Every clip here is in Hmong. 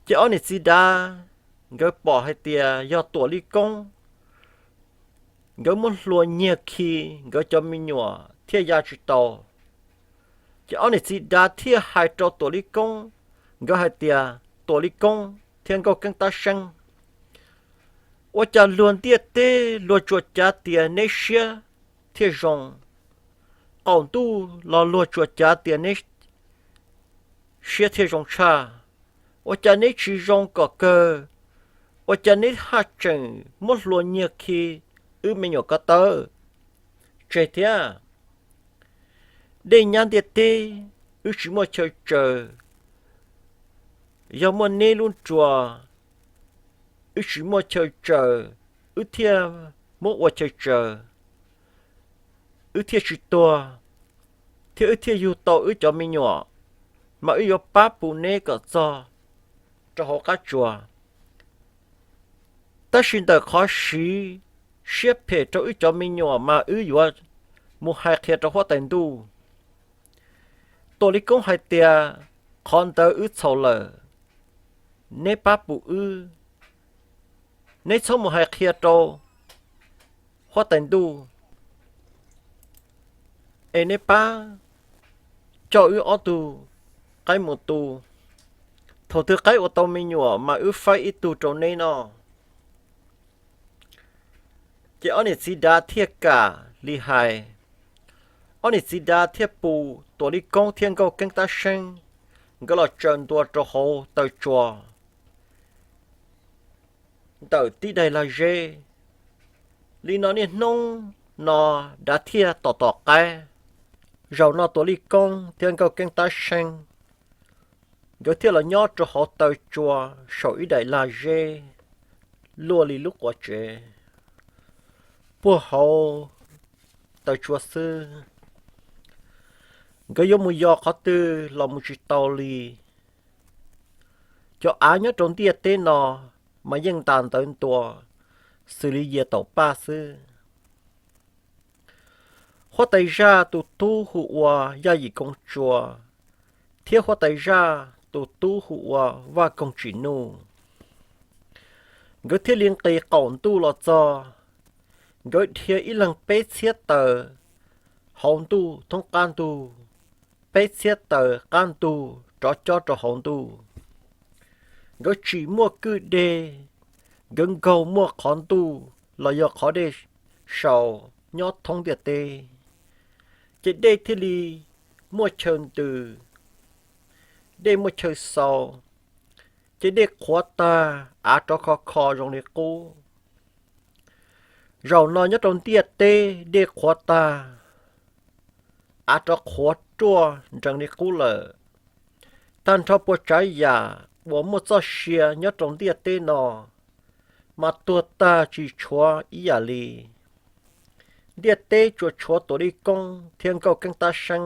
Ces ob niam txiv dav nkawd pom hais tias yog Tuam Li Koob, nkawd muab hlua nyiag khi nkawd cov me nyuam thiaj ya tsis tau. Ces ob niam txiv dav thiaj hais rau Tuam Li Koob, nkawd hais tias, Tuam Li Koob thiab Nkauj Keeb Tab Seeb, ua cas luag ntiaj teb luag tsuas cav tias neb siab thiaj zoo, qaum ntuj los luag tsuas cav tias neb siab thiaj zoo tshaj. Ua cas neb tsis zoo kom kawg? Ua cas neb haj tseem muab hlua nyiag khi wb me nyuam ko taw tseg thiab? Dej nyab ntiaj teb, wb tsis muaj chaw tsaws. Yog muaj neb lub nruas, wb tsis muaj chaw tsaws, wb thiaj muab ua chaw tsaws, wb thiaj tsis tuag, thiab wb thiaj yug tau wb cov me nyuam, mas wb yuav pab pus neb kom txog rau hauv qab tsuas. Tab sis ntawm qhov siv siab phem rau wb cov me nyuam mas wb yuav mus hais qhia rau huab tais ntuj. Tuam Li Koob hais tias, qhov ntawd wb txhaum lawm, neb pab pus wb, neb txhob mus hais qhia rau huab tais ntuj, es neb pab coj wb ob tug qaib mus tu. Thaum twg qaib ua tau me nyuam mas wb faib ib tug rau neb noj. Ces ob niam txiv dav thiaj kam li hais. Ob niam txiv dav thiaj pus Tuam Li Koob thiab Nkauj Keeb Tab Seeb, nkawd los tsaws ntua rau hauv taw tsua ntawm tib daim lag zeb. Li no niaj hnub no dav thiaj tom tom qaib. Zaum no Tuam Li Koob thiab Nkauj Keeb Tab Seeb, nkawd thiaj los nyob rau hauv taw tsua saum ib daim lag zeb luaj li lub quav tsev puag hauv taw tsua xwb. Nkawd yuav mus yos qhov twg los mus tsis tau li. Cov av nyob rau ntiaj teb no mas yeej ntas ntawv ntua xws li yias taum paj xwb. Huab tais zaj tus tub hu ua Yaj Yim Koos Tsua, thiab huab tais zaj tus tub hu ua Vaj Koog Tsim Nuj. Nkawd thiaj li nqis qaum ntuj los txog, nkawd dhia ib leeg peb txhiab taws hauv ntuj thoob qab ntug, peb txhiab taws qab ntug rov cob rau hauv ntuj. Nkawd tsim muaj kwj deg, nkawd nkaug muaj qhov ntuj los yog qhov dej sau nyob thoob ntiaj teb, ces dej thiaj li muaj chaw ntws, dej muaj chaw xau, ces dej qhuav tag, av rov kho kho zoo li qub. Zaum no nyob rau ntiaj teb dej qhuav tag, av rov qhuav ruaj nrees li qub lawm. Tag nrho puas tsav yam uas muaj txoj sia nyob rau ntiaj teb no mas tuag tag tsis tshuav ib yam li. Ntiaj teb tsuas tshuav Tuam Li Koob thiab Nkauj Keeb Tab Seeb,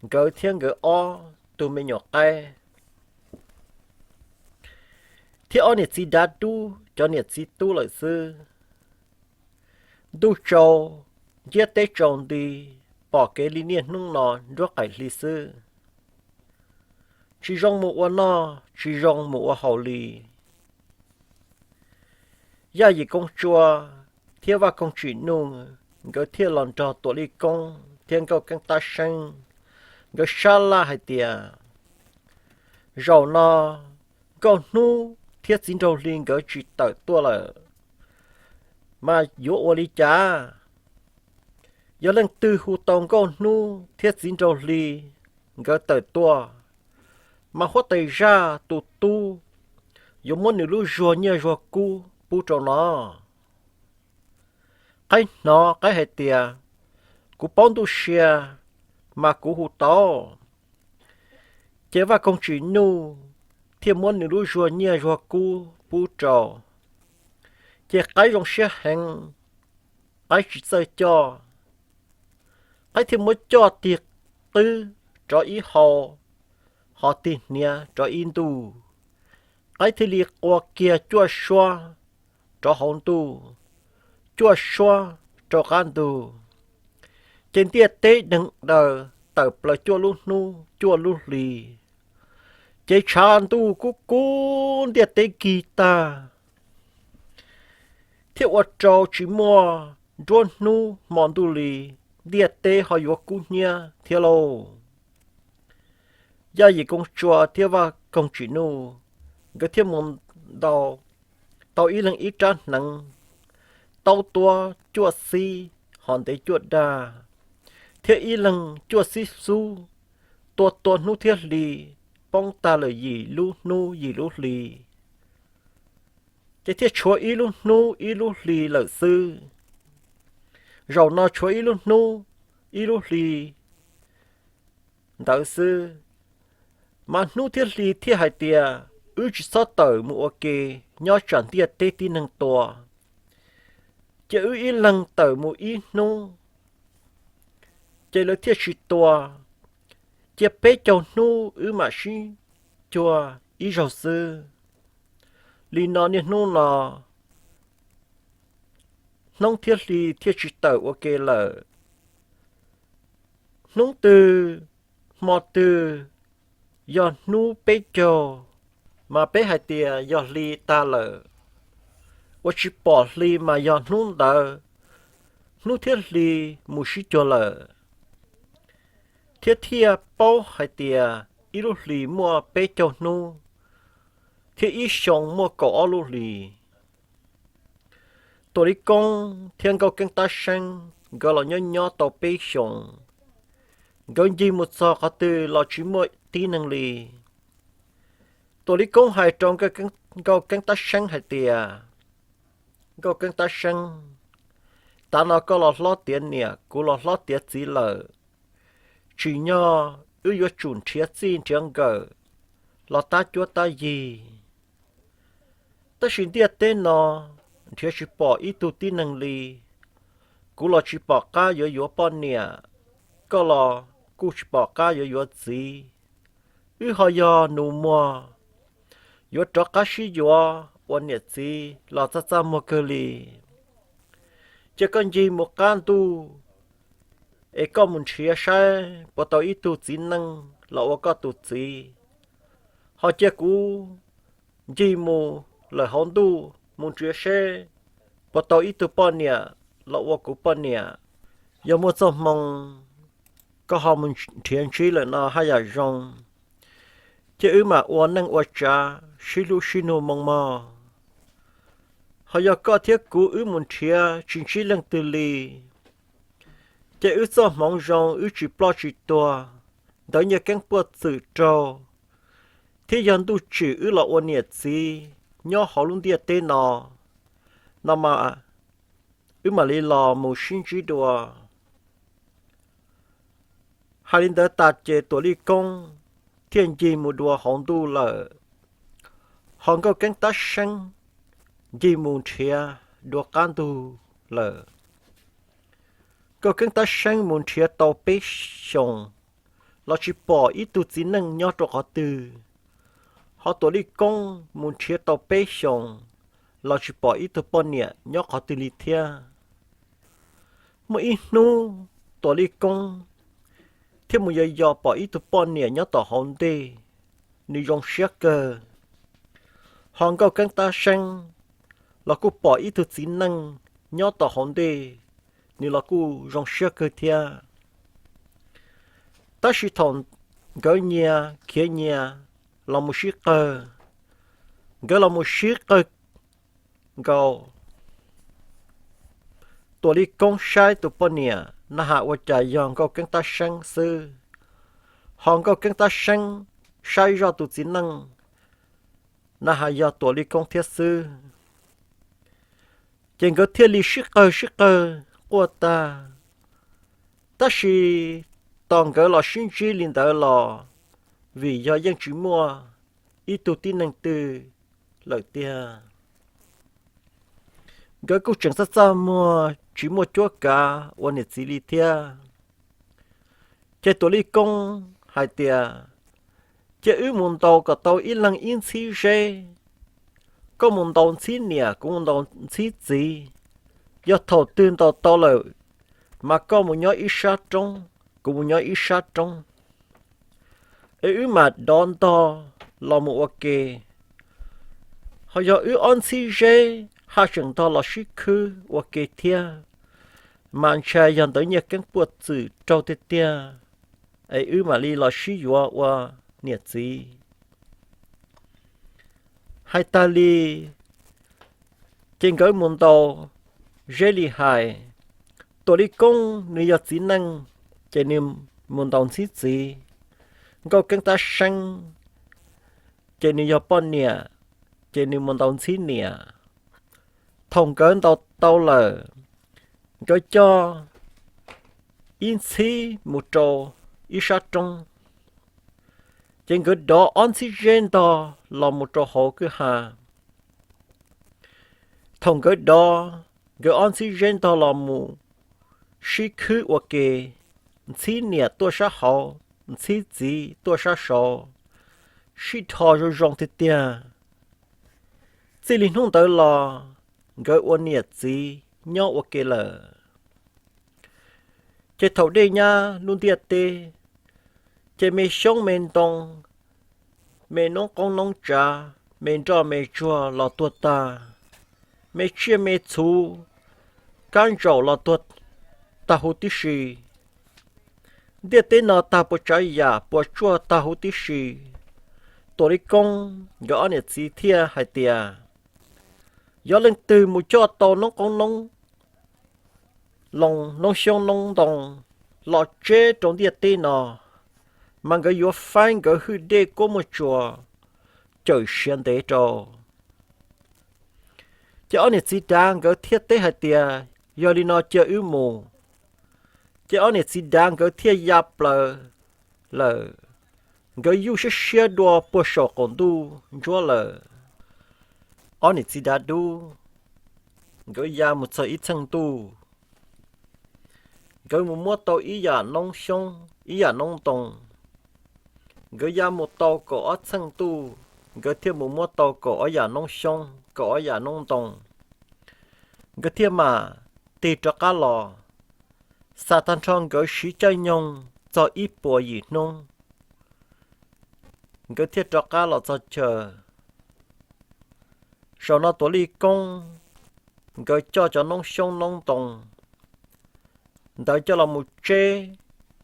nkawd thiab nkawd ob tug me nyuam qaib, thiab ob niam txiv dav dub cov niam txiv tub lawm xwb. Ntuj tsaus nciab teb tsaus nti, pom kev li niaj hnub no nruab qaim hli xwb, tsis zoo mus ua noj, tsis zoo mus ua haus li. Yaj Yim Koos Tsua thiab Vaj Koog Tsim Nuj nkawd thiaj los nrog Tuam Li Koob thiab Nkauj Keeb Tab Seeb nkawd sab laj hais tias, zaum no Nkauj Hnub thiab Txiv Nraug Hli nkawd tsis tawm tuaj lawm, mas yuav ua li cas? Yog leej twg hu tau Nkauj Hnub thiab Txiv Nraug Hli nkawd tawm tuaj, mas huab tais zaj tus tub yuav muab nws lub zuag nyiaj zuag kub pub rau no. Qaib hnov qaib hais tias, kuv paub ntuj sia, mas kuv hu tau. Ces Vaj Koog Tsim Nuj thiaj muab nws lub zuag nyiaj zuag kub pub rau. Ces qaib zoo siab heev, qaib tsis txawj coj, qaib thiaj muab coj tig qwb rov ib hau, ho tig hniav rov ib ntuj. Qaib thiaj li qua kiag cuaj suab rov hauv ntuj, cuaj suab rau qab ntug. Ces ntiaj teb deeg daws tawm plaws cuaj lub hnub cuaj lub hli. Ces tshav ntuj kub kub ntiaj teb kig tag, thiab ua rau tsis muaj nruab hnub hmo ntuj li, ntiaj teb ho yuav kub hnyiab thiab lauj. Yaj Yim Kooj Tsua thiab Vaj Koog Tsim Nuj nkawd thiaj mus ntaus tau ib leeg ib rab hneev, taub tuab cuaj xib ho ntev cuaj dag, thiab ib leeg cuaj xib xub, tua tua hnub thiab hli, poob tag lawm yim lub hnub yim lub hli. Ces thiaj tshuav ib lub hnub ib lub hli lawm xwb. Zaum no tshuav ib lub hnub ib lub hli ntawd xwb, mas hnub thiab hli thiaj hais tias wb tsis txhob tawm mus ua ke nyob tsam ntiaj teb tib neeg tua. Ces wb ib leeg tawm mus ib hnub, ces lawv thiaj tsis tua. Cia peb caug hnub wb mam sib cuag ib zaug xwb. Li no niaj hnub no hnub thiab hli thiaj tsis tawm ua ke lawm. Hnub twg hmo twg yog hnub peb caug, mas peb hais tias yog hli tag lawm, uas tsis pom hli mas yog hnub ntawd hnub thiab hli mus sib cuag lawm, thiab thiaj paub hais tias ib lub hlis muaj peb caug hnub, thiab ib xyoo muaj kaum ob lub hlis. Tuam Li Koob thiab Nkauj Keeb Tab Seeb nkawd los nyob nyob tau peb xyoos, nkawd ncig mus txog qhov twg los tsis muaj tib neeg li. Tuam Li Koob hais rau Nkauj Keeb Tab Seeb hais tias, Nkauj Keeb Tab Seeb, tav no koj los hlob tiav niam, kuv los hlob tiav txiv lawm, tsim nyog wb yuav tsum nrhiav txij nrhiav nkawm los tab cuab tab yig. Tab sis ntiaj teb no nrhiav tsis pom ib tug tib neeg li. Kuv los tsis pom qab yuav yuav poj niam, koj los kuj tsis pom qab yuav yuav txiv. Wb ho yog nus muag, yuav rov qab sib yuav ua niam txiv los txaj txaj muag kawg li. Ces koj ncig mus qab ntuj es koj mus nrhiav saib puas tau ib tug txiv neej los ua koj tus txiv. Ho cia kuv ncig mus lawm hauv ntuj mus nrhiav seb puas tau ib tug poj niam los ua kuv poj niam. Yog muaj txoj hmoo koj ho mus nrhiav ntsib lawm no haj yam zoo, ces wb mam ua neej ua tsav sib hlub sib nug moo mog. Ho yog koj thiab kuv wb mus nrhiav tsis ntsib leej twg li, ces wb txoj hmoov zoo wb tsis ploj tsis tuag ntawd nyiaj keeb puaj txwm raug, thiab yog ntuj tsim wb los ua niam txiv nyob hauv lub ntiaj teb no, no mas wb mam li los mus sib ntsib dua. Hais li ntawd tas ces Tuam Lij Koob thiaj ncig mus dua hauv ntuj lawm, ho Nkauj Keeb Tab Seeb ncig mus nrhiav dua qab ntug lawm. Nkauj Keeb Tab Seeb mus nrhiav tau peb xyoos los tsis pom ib tug txiv neej nyob rau qhov twg, ho Tuam Lij Koob mus nrhiav tau peb xyoos los tsis pom ib tug poj niam nyob qhov twg li thiab. Muaj ib hnub Tuam Lij Koob thiaj mus yos yos pom ib tug poj niam nyob tom hauv ntej, nws zoo siab kawg. Ho Nkauj Keeb Tab Seeb los kuj pom ib tug txiv neej nyob tom hauv ntej, nws los kuj zoo siab kawg thiab. Tab sis thaum nkawd nyias khiav nyias los mus sib qawg, nkawd los mus sib qawg nkaus, Tuam Lij Koob saib tus poj niam na has ua cas yog Nkauj Keeb Tab Seeb xwb, ho Nkauj Keeb Tab Seeb saib zoj tus txiv neej na has yog Tuam Lij Koob thiab xwb. Ces nkawd thiaj li sib qawg sib qawg quaj tag. Tab sis tos nkawd los sib ntsib li ntawd los, vim yog yeej tsis muaj ib tug tib neeg twg lawm tiag, nkawd kuj tseem txaj txaj muag tsis muaj cuab kav ua niam txiv li thiab. Ces Tuam Lij Koob hais tias, cia wb mus ntaus kom tau ib leeg ib ntxhib zeb, koj mus ntaus ntxhib niam, kuv mus ntaus ntxhib txiv. Yog thaum twg ntaus tau lawm, mas koj mus nyob ib sab roob, kuv mus nyob ib sab roob, es wb mam dov ntog los mus ua ke. Ho yog wb ob ntxhib zeb haj tseem ntog los sib khwb ua ke thiab, mas ntshai yog ntawd nyiaj keeb puaj txwm raug tiag tiag, es wb mam li los sib yuav ua niam txiv. Hais tas li, ces nkawd mus ntaus Zeb Lis hais, Tuam Li Koob nws yog txiv neej, ces nws mus ntaus ntxhib txiv, Nkauj Keeb Tab Seeb, ces nws yog poj niam, ces nws mus ntaus ntxhib niam. Thaum nkawd ntaus tau lawm, nkawd coj ib ntxhib mus rau ib sab roob, ces nkawd dov ob ntxhib zeb ntog los mus rau hauv kwj ha. Thaum nkawd dov, nkawd ob ntxhib zeb ntog los mus sib khwb ua ke, ntxhib niam tuaj sab hauv, ntxhib txiv tuaj sab saud, sib dhos zoo zoo tiag tiag. Txij li hnub ntawd los, nkawd ua niam txiv nyob ua ke lawm. Ces thaum dej nyab lub ntiaj teb, ces me xyoob me ntoo, me noob qoob noob tsav, me nroj me tsuag los tuag tag, me tsiaj me txhu, kab ntsaum los tuag tag huv tib si. Ntiaj teb no tag puas tsav yam puas tsuaj tag huv tib si. Tuam Li Koob nkawd ob niam txiv thiaj hais tias, Yog leej twg mus coj tau noob qoob noob loo, noob xyoob noob ntoo los tseb rau ntiaj teb no, mas nkawd yuav faib nkawd hwj dej kuab muaj tsuas cawm siav ntev rau. Ces ob niam txiv dav nkawd thiaj teb hais tias, Yog li no cia wb mus. Ces ob niam txiv dav nkawd thiaj ya plaws lawm. Nkawd yuj siab siab dua puag saum qaum ntuj ntsuab lawm. Ob niam txiv dav dub nkawd ya mus txog ib txheej ntuj, nkawd mus muab tau ib yam noob xyoob ib yam noob ntoo. Nkawd ya mus tau kaum ob txheej ntuj, nkawd thiaj mus muab tau kaum ob yam noob xyoob kaum ob yam noob ntoo. Nkawd thiaj mam tig rov qab los, xa tag nrho nkawd siv caij nyoog txog ib puas yim hnub, nkawd thiaj rov qab los txog chaw. Zaum no Tuam Li Koob nkawd coj cov noob xyoob noob ntoo ntawd coj los mus tseb,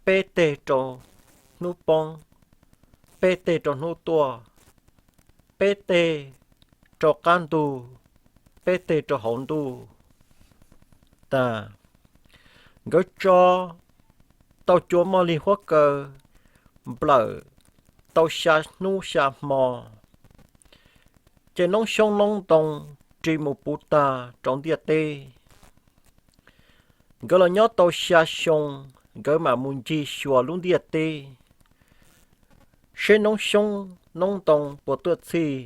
peb teg rau hnub poob, peb teg rau hnub tuaj, peb teg rau qab ntuj, peb teg rau hauv ntuj. Tas, nkawd tso tau cua mog li huab kaw nplawm tau xya hnub xya hmo, ces noob xyoob noob ntoo ris mus puv tag rau ntiaj teb. Nkawd los nyob tau xya xyoo, nkawd mam mus ncig xyuas lub ntiaj teb, seb noob xyoob noob ntoo puas tuaj txhij.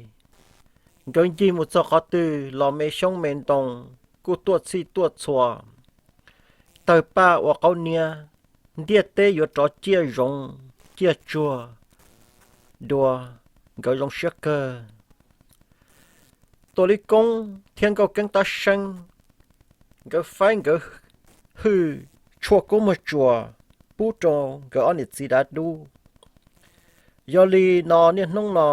Nkawd ncig mus txog qhov twg los me xyoob me ntoo kuj tuaj txhij tuaj txhua, tawg paj ua qaub niab, ntiaj teb yuav rov ciaj zoov ciaj tsuag dua. Nkawd zoo siab kawg. Tuam Li Koob thiab Nkauj Keeb Tab Seeb, nkawd faib nkawd hwj tshuaj kub muag tsuas pub rau nkawd ob niam txiv dav dub. Yog li no niaj hnub no,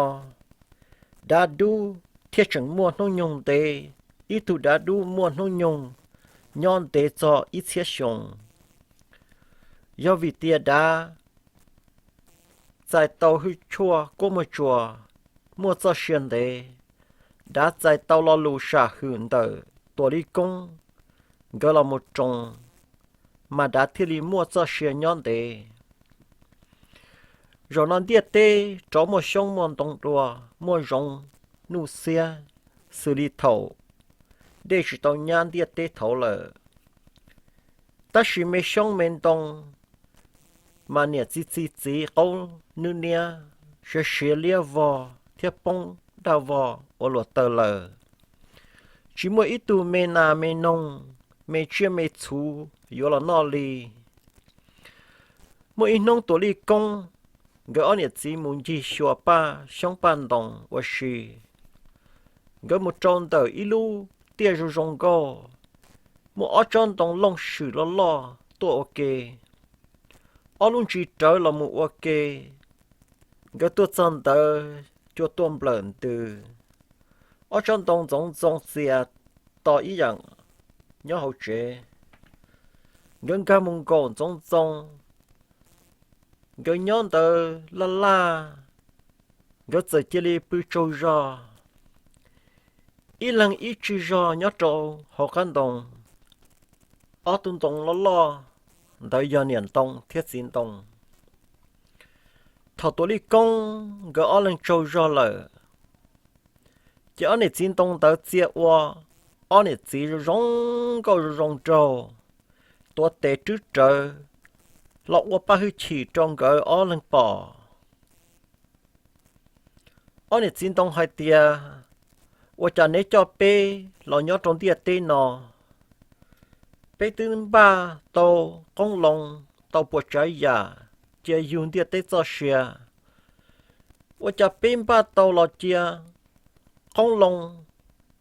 dav dub thiaj tseem muaj hnub nyoog ntev, ib tug dav dub muaj hnub nyoog nyob ntev txog ib txhiab xyoo. Yog vim tias dav txais tau hwj tshuaj kub muag tsuas, muaj txoj sia ntev, dav txais tau lo lus sam hwm ntawm Tuam Li Koob nkawd los mus roos, mas dav thiaj li muaj txoj sia nyob ntev. Zaum no ntiaj teb rov muaj xyoob muaj ntoo dua, muaj zoov nuj xiab xws li thaum dej tsis tau nyab ntiaj teb thaud lawm. Tab sis me xyoob me ntoo mas niam txiv txi txiv qaub nwb niab, siav siav liab vog thiab poob daj vog ua luam taws lawm. Tsis muaj ib tug me nas me noog, me tsiaj me txhu yuav los noj li. Muaj ib hnub Tuam Li Koob nkawd ob niam txiv mus ncig xyuas paj xyoob paj ntoo ua si. Nkawd mus rau ntawm ib lub tiaj zoo zoo nkauj, muaj ob tsob ntoo looj swm loj loj tuaj ua ke, ob lub ntsis rawv los mus ua ke. Nkawd tuaj txog ntawd, cua tuaj nplawm ntws, ob tsob ntoo ntxoov ntxoo txias to ib yam nyob hauv tsev. Nkawd nkag mus nkaum ntxoov ntxoo, nkawd nyob ntawd laj laj, nkawd txawm cia li pw tsaug zog, ib leeg ib tsig zog nyob rau hauv qab ntoo. Ob tug ntoo loj loj ntawd yog niam ntoo thiab txiv ntoo. Thaum Tuam Lij Koob nkawd ob leeg tsaug zog lawm, ces ob niam txiv ntoo ntawd txia ua ob niam txiv zoo zoo nkauj zoo zoo nraug, tuav tes rwb rawv los ua paj hwj chim rau nkawd ob leeg pom. Ob niam txiv ntoo hais tias, Ua cas neb coj peb los nyob rau ntiaj teb no? Peb twb npaj tau qoob loo, tau puas tsav yam cia yug ntiaj teb txoj sia. Ua cas peb npaj tau los cia qoob loo,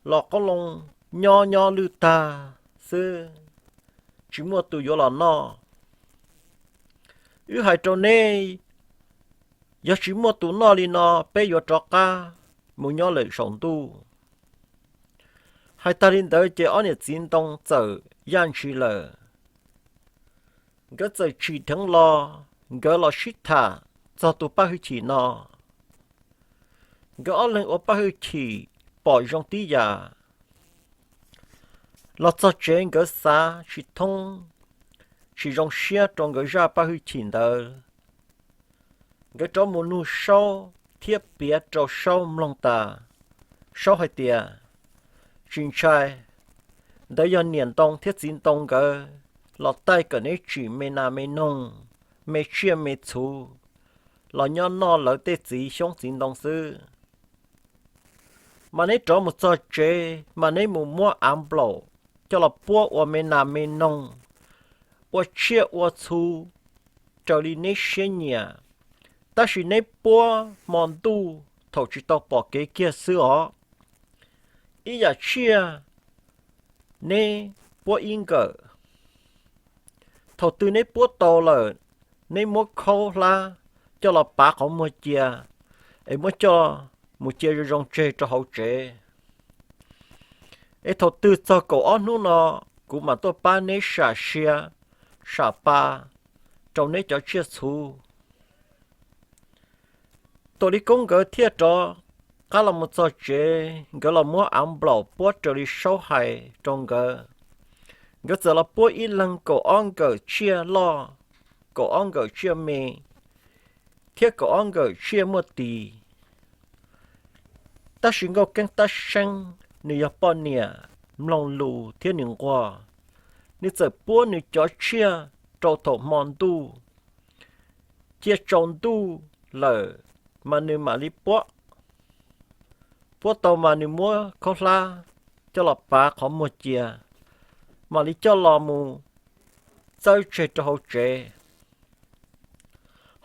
los qoob loo nyob nyob lwj tag xwb, tsis muaj tus yuav los noj. Wb hais rau neb, yog tsis muaj tus noj li no peb yuav rov qab mus nyob lawm saum ntuj. Hais tag li ntawd ces ob niam txiv ntoo txawm yaj ntshis lawm. Nkawd txawm tsim dheev los, nkawd los sib tham txog tus paj hwj chim no. Nkawd ob leeg ua paj hwj chim pom zoo tib yam. Los txog tsev nkawd xav tsis thoob, tsis zoo siab rau nkawd zaj paj hwj chim ntawd. Nkawd rov mus nug Saub thiab piav rau Saub mloog tas. Saub hais tias, Tsis ntshai, ntawd yog niam ntoo thiab txiv ntoo nkawd los taij kom neb tsim me nas me noog, me tsiaj me txhu los nyob noj lawv tej txiv xyoob txiv ntoo xwb. Mas neb rov mus txog tsev mas neb mus muab av nplaum coj los puab ua me nas me noog, ua tsiaj ua txhu raws li neb siab nyiam, tab sis neb puab hmo ntuj thaum tsis tau pom kev kiag xwb os. Ib yam tsiaj neb puab ib nkawm. Thaum twg neb puab tau lawm, neb muab khaub hlab coj los pav qhov muag cia, es muab coj mus cia zoo zoo tseg rau hauv tsev. Es thaum twg txog kaum ob hnub no, kuv mam tuaj pab neb sam sia, sam pa rau neb cov tsiaj txhu. Tuam Lij Koob nkawd thiaj rov qab los mus txog tsev, nkawd los muab av nplaum puab raws li Saub hais rau nkawd. Nkawd txawm los puab ib leeg kaum ob nkawm tsiaj loj, kaum ob nkawm tsiaj me, thiab kaum ob nkawm tsiaj muaj tis. Tab sis Nkauj Keeb Tab Seeb nws yog poj niam mloog lus thiab nws nquag, nws txawm puab nws cov tsiaj rau thaum hmo ntuj, cia tsaus ntuj lawm mas nws mam li puab. Puab tau mas nws muab khaub hlab coj los pav qhov muag cia, mam li coj los mus txawb tseg rau hauv tsev.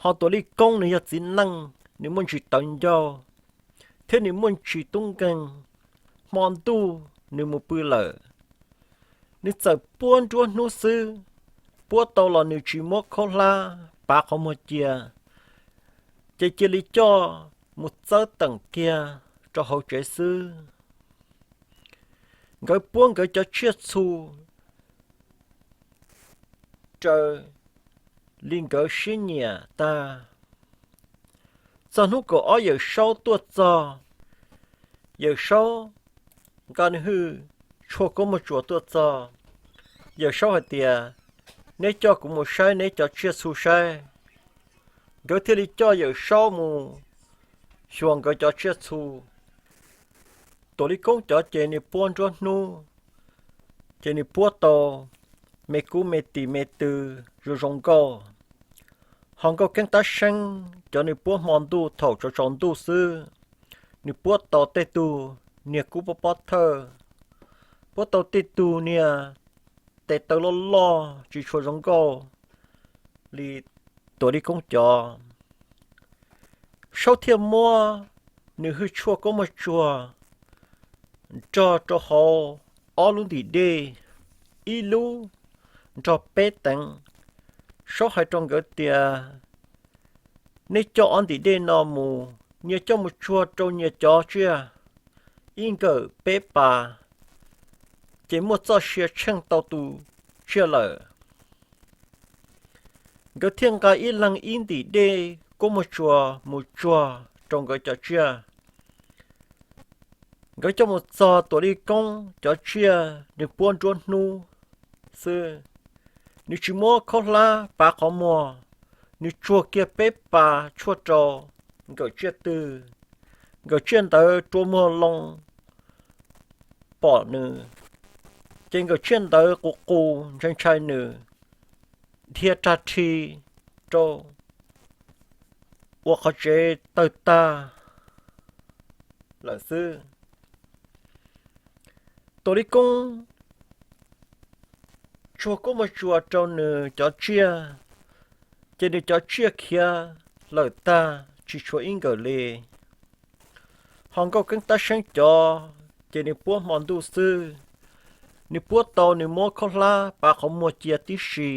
Ho Tuam Lij Koob nws yog txiv neej, nws muaj ntsis tawv ncauj, thiab nws muaj ntsis tub nkeeg, hmo ntuj nws mus pw lawm. Nws txawm puab nruab hnub xwb, puab tau los nws tsis muab khaub hlab pav qhov muag cia, ces cia li coj mus txawb teem kiag rau hauv tsev xwb. Nkawd puab nkawd cov tsiaj txhu raws li nkawd siab nyiam tag. Txog hnub kaum ob Yawm Saub tuaj txog, Yawm Saub nqa nws hwj tshuaj koob muaj tsuas tuaj txog. Yawm Saub hais tias, Neb coj kuv mus saib neb cov tsiaj txhu saib. Nkawd thiaj li coj Yawm Saub mus xyuas nkawd cov tsiaj txhu. Tuam Lij Koob cov ces nws puab nruab hnub, ces nws puab tau me kub me tis me tw zoo zoo nkauj. Ho Nkauj Keeb Tab Seeb cov nws puab hmo ntuj thaum tsaus tsaus ntuj xwb, nws puab tau tej tug niag kub pob pob thawj, puab tau tej tug niag tes taw loj loj tsis tshua zoo nkauj li Tuam Lij Koob cov. Saub thiaj muab nws hwj tshuaj koob muaj tsuag nrog rau hauv ob lub ntim dej, ib lub nrog peb teev. Saub hais rau nkawd tias, Neb coj ob ntim dej no mus nyias coj mus tsuag rau nyias cov tsiaj ib nkawm peb pas, ces muaj txoj sia tsheej tau tus tsiaj lawm. Nkawd thiaj nqa ib leeg ib ntim dej kuab muag tsuas mus tsuag rau nkawd cov tsiaj. Nkawd coj mus txog Tuam Lij Koob cov tsiaj nws puab nruab hnub xwb, nws tsis muab khaub hlab pav qhov muag, nws tsuag kiag peb pas tshuaj rau nkawm tsiaj twg, nkawm tsiaj ntawd rua muag loo pom nws, ces nkawm tsiaj ntawd qus qus ntshai ntshai nws, dhia rag rhi rau ua qhov tsev tawg tag lawm xwb. Tuam Lij Koob tsuag kuab muag tsuas rau nws cov tsiaj, ces nws cov tsiaj khiav lawm tag tsis tshuav ib nkawm li. Ho Nkauj Keeb Tab Seeb cov ces nws puab hmo ntuj xwb, nws puab tau nws muab khaub hlab pav qhov muag cia tib si,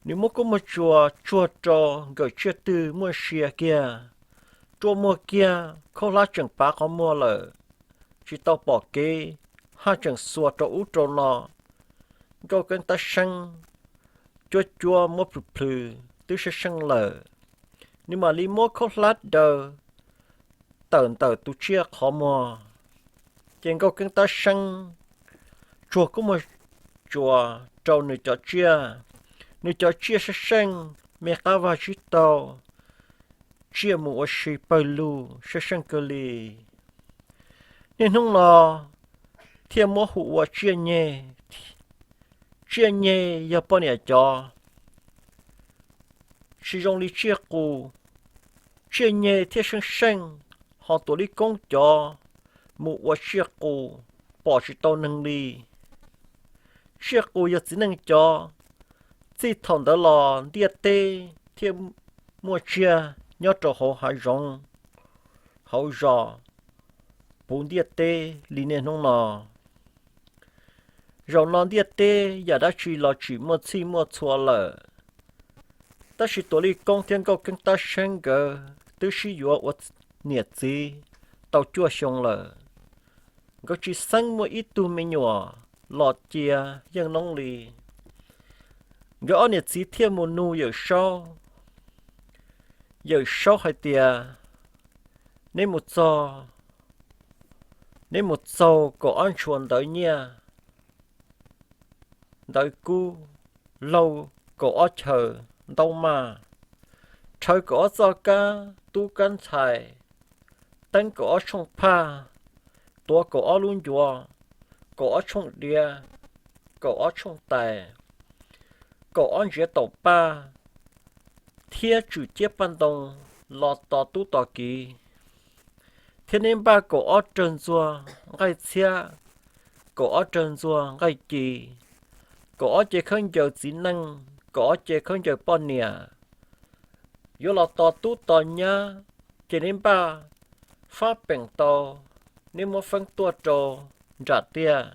nws muab kuab muag tsuas tsuag rau nkawm tsiaj twg muaj sia kiag, rua muag kiag khaub hlab tseem pav qhov muag lawm, tsis tau pom kev, haj tseem xuas rau ub rau no. Nkauj Keeb Tab Seeb cuab cuab muab plhws plhws twb sab seej lawm, nws mam li muab khaub hlab daws tawm ntawm tus tsiaj qhov muag. Ces Nkauj Keeb Tab Seeb tsuag kuab muag tsuas rau nws cov tsiaj, nws cov tsiaj sab seej me qab vag tsib taug, tsiaj mus ua si pawg lug sab seej kawg li. Niaj hnub no thiaj muab hu ua tsiaj nyeg. Tsiaj nyeg yog poj niam cov, tsis zoo li tsiaj qus. Tsiaj nyeg thiaj seej seej, ho Tuam Lij Koob cov mus ua tsiaj qus pom tsis tau neeg li. Tsiaj qus yog txiv neej cov, txij thaum ntawd los ntiaj teb thiaj muaj tsiaj nyob rau hauv hav zoov, hauv zos, puv ntiaj teb li niaj hnub no. Zaum no ntiaj teb yam dab tsi los tsim muaj txhij muaj txhua lawm, tab sis Tuam Lij Koob thiab Nkauj Keeb Tab Seeb nkawd twb sib yuav ua niam txiv tau cuaj xyoo lawm. Nkawd tsis xeeb muaj ib tug me nyuam los cia yeej noob li. Nkawd ob niam txiv thiaj mus nug Yawm Saub. Yawm Saub hais tias, neb mus txog, neb mus txaug kaum ob ntshua ntawv nyiaj ntawv kub, laug kaum ob chaw ntaub maj, rhawv kaum ob txoj kab tub kab ntxhais, teeb kaum ob tshooj phaj, tuav kaum ob lub ncuav, kaum ob tshooj diav, kaum ob tshooj tais, kaum ob ntsiav taum paj, thiab tswm ciab paj ntoo los tos tub tos kiv, thiab neb npaj kaum ob rawg ntxuag nqaij txhiab, kaum ob rawg ntxuag nqaij ci, kaum ob ce khaub ncaws txiv neej, kaum ob ce khaub ncaws poj niam, yuav los tos tub tos nyab, ces neb npaj fab peem tau, neb muab feeb tuaj rau nram tiaj.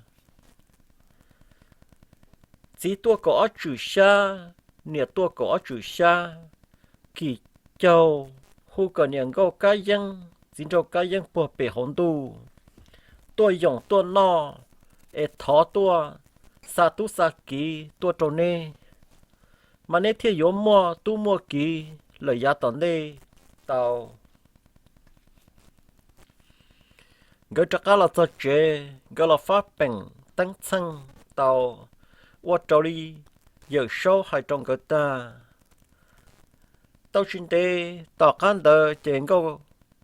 Txiv tuaj kaum ob tswm xyab, niam tuaj kaum ob tswm xyab, kim caug hu kom niam nkauj kab yeeb txiv nraug kab yeeb puag pem hauv ntuj tuaj yoom tuaj noj, es thov tuaj xa tub xa kiv tuaj rau neb, mas neb thiaj yuav muaj tub muaj kiv lawm yav tom ntej tau. Nkawd rov qab los txog tsev, nkawd los fab peem teeb txheej tau, ua raws li Yawm Saub hais rau nkawd tag. Tau tsis ntev tom qab ntawd ces Nkauj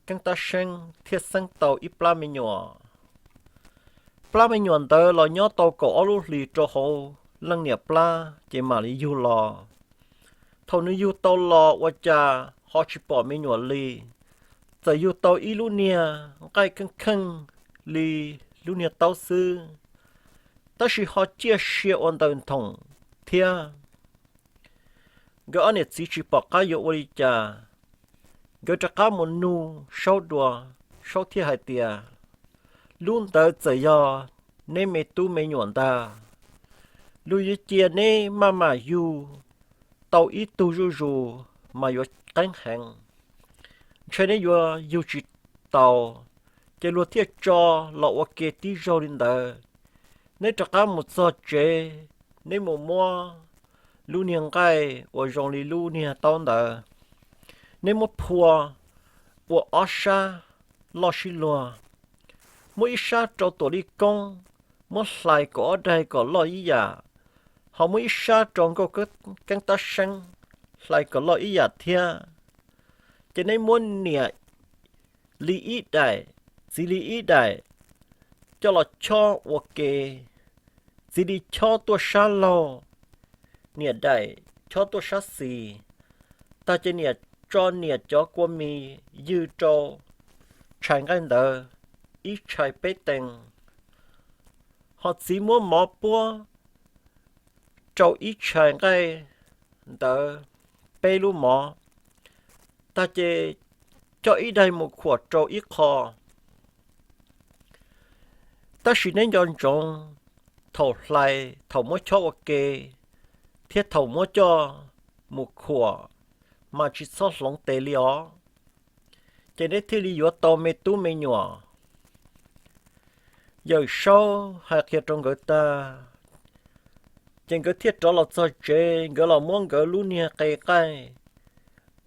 Keeb Tab Seeb thiaj xeeb tau ib plab me nyuam. Plab me nyuam ntawd los nyob tau kaum ob lub hlis rau hauv leej niam plab ces mam li yug los. Thaum nws yug tau los ua cas ho tsis pom me nyuam li, txawm yug tau ib lub niag nqaij kheej kheej li lub niag taub xwb, tab sis ho ciaj sia ua ntawm nthoom thiab. Nkawd ob niam txiv tsis pom qab yuav ua li cas, nkawd rov qab mus nug Saub dua, Saub thiaj hais tias, lub ntawd txawm yog neb me tub me nyuam ntag, luag yuav cia neb maj mam yug tau ib tug zuj zus mas yuav qeeb heev. ntshe neb yuav yug tsis taus, ces luag thiaj tso los ua ke tib zaug li ntawd. Neb rov qab mus txog tsev, neb mus muab lub niag nqaij uas zoo li lub niag taub ntawd, neb muab phua ua ob sab loj sib luag, muab ib sab rau Tuam Lij Koob, muab hlais kaum ob daim kom loj ib yam, ho muab ib sab rau Nkauj Keeb Tab Seeb, hlais kom loj ib yam thiab. Ces neb muab niam li ib daim, txiv li ib daim, coj los chob ua ke. Txiv li chob tuaj sab laug, niam daim chob tuaj sab xis. Tag ces niam tso niam cov kua mis ywg rau tshais nqaij ntawd ib tshais peb tees, ho txiv muab mov puab rau ib tshais nqaij ntawd peb lub mov. Tag ces coj ib daim mus khuam rau ib qho. Tab sis neb nco ntsoov, thaum hlais, thaum muab chob ua ke, thiab thaum muab coj mus khuam, mas tsis txhob hloov tes li os, ces neb thiaj li yuav tau me tub me nyuam. Yawm Saub hais qhia rau nkawd tag, ces nkawd thiaj rov los txog tsev, nkawd los muab nkawd lub niag qe nqaij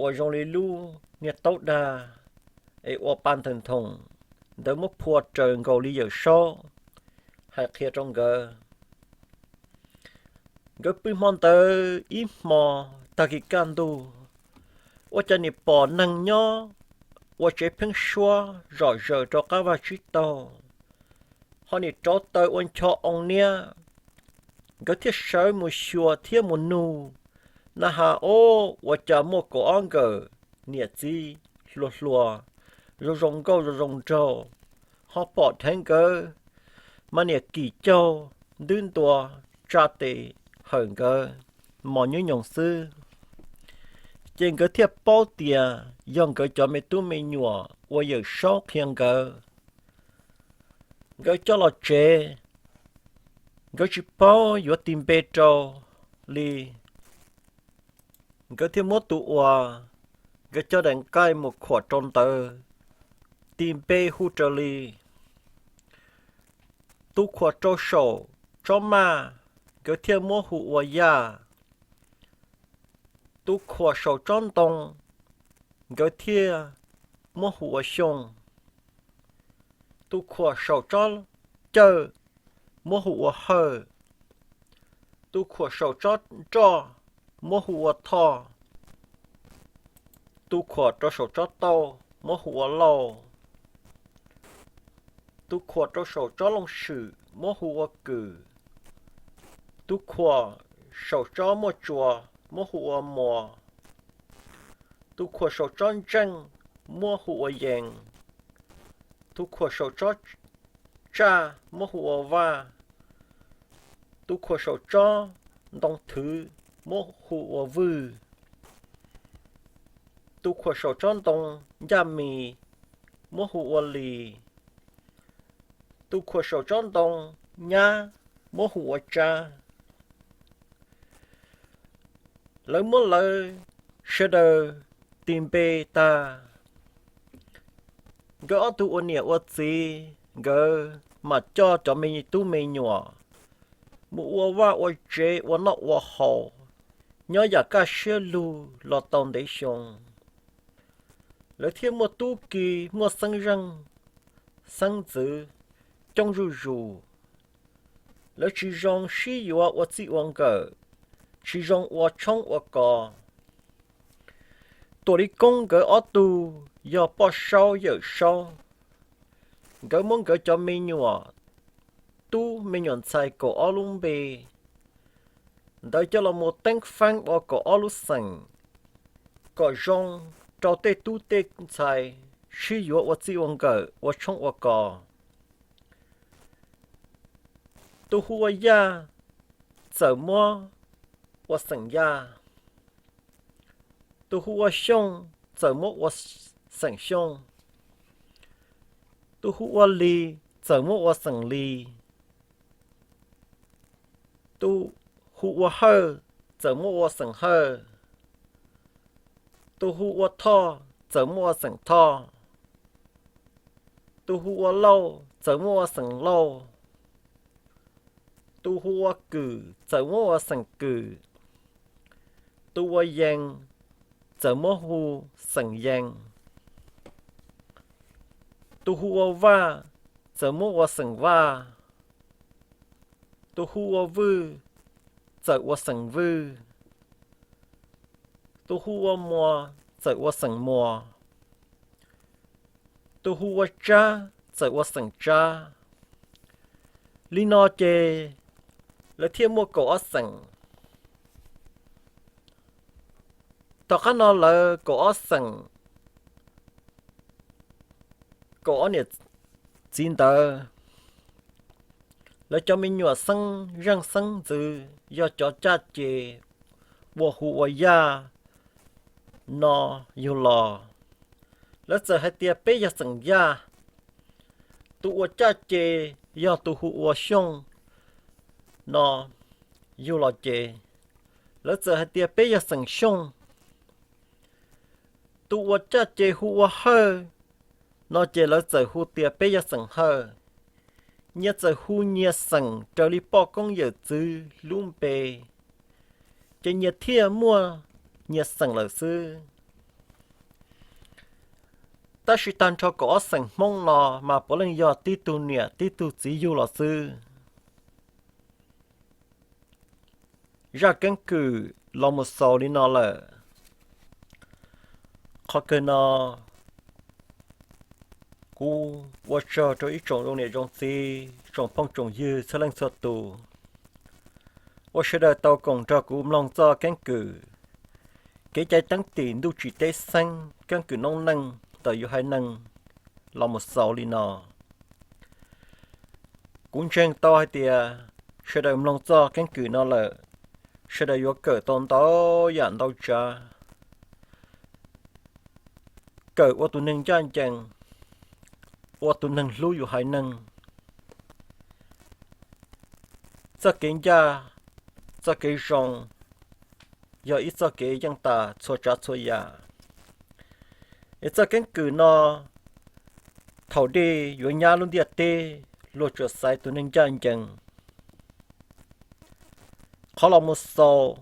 uas zoo li lub niag taub dag es ua pa nthoom nthoom ntawd muab phua raws nkaus li Yawm Saub hais qhia rau nkawd. Nkawd pw hmo ntawd ib hmo, tag kis kaj ntug, ua cas nim pom neeg nyob ua tsev pheeb suab zom zaws rau qab vaj tsib taug, ho nim rauv taws ua ncho oo niab. Nkawd thiaj sawv mus xyuas thiab mus nug, na has ob, ua cas muaj kaum ob nkawm niam txiv hluas hluas, zoo zoo nkauj zoo zoo nraug, ho pom dheev nkawd mas niam kim caug ntub ntua tsa tes hawm nkawd mos nyuj nyoos xwb. Ces nkawd thiaj paub tias yog nkawd cov me tub me nyuam uas Yawm Saub qhia nkawd. Nkawd coj los tsev, nkawd tsis paub yuav tis npe rau li. Nkawd thiaj muab tus uas nkawd coj daim nqaij mus khuam rau ntawd tis npe hu raws li. Tus khuam rau saum tsob maj, nkawd thiaj muab hu ua Yaj. Tus khuam saum tsob ntoo, nkawd thiaj muab hu ua Xyooj. Tus khuam saum tsob cawj, muab hu ua Hawj. Tus khuam saum tsob nroj, muab hu ua Thoj. Tus khuam rau saum tsob tauj, muab hu ua Lauj. Tus khuam rau saum tsob looj swm, muab hu ua Kws. Tus khuam saum tsob muaj tsuas, muab hu ua Muas. Tus khuam saum tsob ntseej, muab hu ua Yees. Tus khuam saum tsob tsaj, muab hu ua Vaj. Tus khuam saum tsob ntoo thwv, muab hu ua Vwj. Tus khuam saum tsob ntoo ncaj mis, muab hu ua Lis. Tus khuam saum tsob ntoo nyab, muab hu ua Tsab. Lawv muab lawv sawv daws tis npe tag, nkawd ob tug ua niam ua txiv, nkawd mam coj cov me tub me nyuam mus ua vaj ua tsev, ua noj ua haus, nyob yam kaj siab lug los tau ntev xyoo. Lawv thiaj muaj tub ki, muaj xeeb zeej xeeb ntxwv coob zuj zus. Lawv tsis zoo sib yuav ua txij ua nkawm, tsis zoo ua tshoob ua kos. Tuam Li Koob nkawd ob tug yog Poj Saub Yawm Saub, nkawd muab nkawd cov me nyuam tub me nyuam ntxhais kaum ob lub npe ntawd coj los mus teeb feeb ua kaum ob lub xeem, kom zoo rau tej tub tej ntxhais sib yuav ua txij ua nkawm, ua tshoob ua kos. Tus hu ua Yaj txawm muab ua xeem Yaj. Tus hu ua Xyooj txawm muab ua xeem Xyooj. Tus hu ua Lis txawm muab ua xeem Lis. Tus hu ua Hawj txawm muab ua xeem Hawj. Tus hu ua Thoj txawm muab ua xeem Thoj. Tus hu ua Lauj txawm muab ua xeem Lauj. Tus hu ua Kws txawm muab ua xeem Kws. Tus ua Yees txawm muab hu xeem Yees. Tus hu ua Vaj txawm muab ua xeem Vaj. Tus hu ua Vwj txawm ua xeem Vwj. Tus hu ua Muas txawm ua xeem Muas. Tus hu ua Tsab txawm ua xeem Tsab. Li no ces lawv thiaj muaj kaum ob xeem. Tom qab no lawv kaum ob xeem, kaum ob niam txiv ntawd, lawv cov me nyuam xeeb zeej xeeb ntxwv yog cov caj ces ua hu ua Yaj no yug los. Lawv txawm hais tias peb yog xeem Yaj. Tus ua caj ces yog tus hu ua Xyooj no yug los ces lawv txawm hais tias peb yog xeem Xyooj. Tus ua caj ces hu ua Hawj no ces lawv txawm hu tias peb yog xeem Hawj. Nyias txawm hu nyias xeem raws li poj koob yawm txwv lub npe, ces nyias thiaj muaj nyias xeem lawm xwb. Tab sis tag nrho kaum ob xeem Hmoob no mas puav leej yog tib tug niam tib tug txiv yug los xwb. Zaj keeb kwm los mus xaus li no lawm. Qhov kawg no, kuv ua tsaug rau ib tsoom zoo niam zoo txiv, tsoom phooj tsoom ywg txhua leej txhua tus, uas sawv daws tau koom nrog kuv mloog txoj keeb kwm kev cai teeb tim ntuj tsim teb xeeb, keeb kwm noob neej ntawm yus haiv neeg los mus xaus li no. Kuv ntseeg tau hais tias sawv daws mloog txoj keeb kwm no lawm, sawv daws yuav kawm tau ntau yam ntau tsav, kawm ua tus neeg ncaj ncees, ua tus neeg hlub yus haiv neeg. Txoj kev ncaj, txoj kev zoo, yog ib txoj kev yeej tas txhua tsav txhua yam. Es txoj keeb kwm no, thaum dej yuav nyab lub ntiaj teb, luag tsuas xaiv tus neeg ncaj ncees. Qhov los mus xaus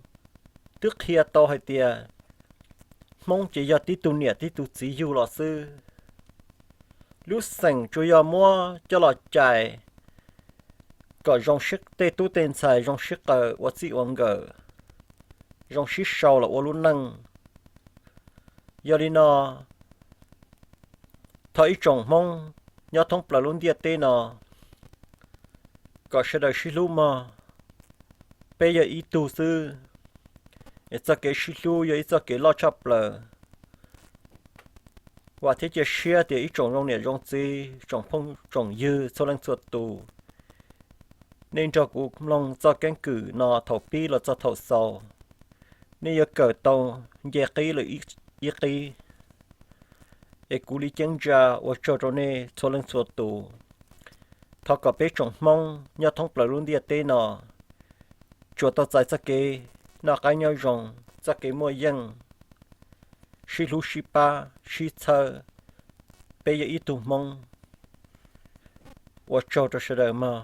twb qhia tau hais tias Hmoob ces yog tib tug niam tib tug txiv yug los xwb. Lub xeem tsuas yog muab coj los cais kom zoo sib, tej tub tej ntxhais zoo sib qaws ua txij ua nkawm, zoo sib sau los ua lub neej. Yog li no, thov ib tsoom Hmoob nyob thoob plaws lub ntiaj teb no kom sawv daws sib hlub mog. Peb yog ib tug xwb, es txoj kev sib hlub yog ib txoj kev loj tshaj plaws. Vam thiab cia siab tias ib tsoom zoo niam zoo txiv, tsoom phooj tsoom ywg txhua leej txhua tus, nej nrog kuv mloog txoj keeb kwm no thaum pib los txog thaum xaus, nej yuav kawm tau nce qib lawm ib qib. Es kuv li ceeb ntsa ua tsaug rau nej txhua leej txhua tus. Thov kom peb tsoom Hmoob nyob thoob plaws lub ntiaj teb no tsuas tau txais txoj kev noj qab nyob zoo, txoj kev muaj yeej, sib hlub sib pab sib txhawb. Peb yog ib tug Hmoob. Ua tsaug rau sawv daws mog.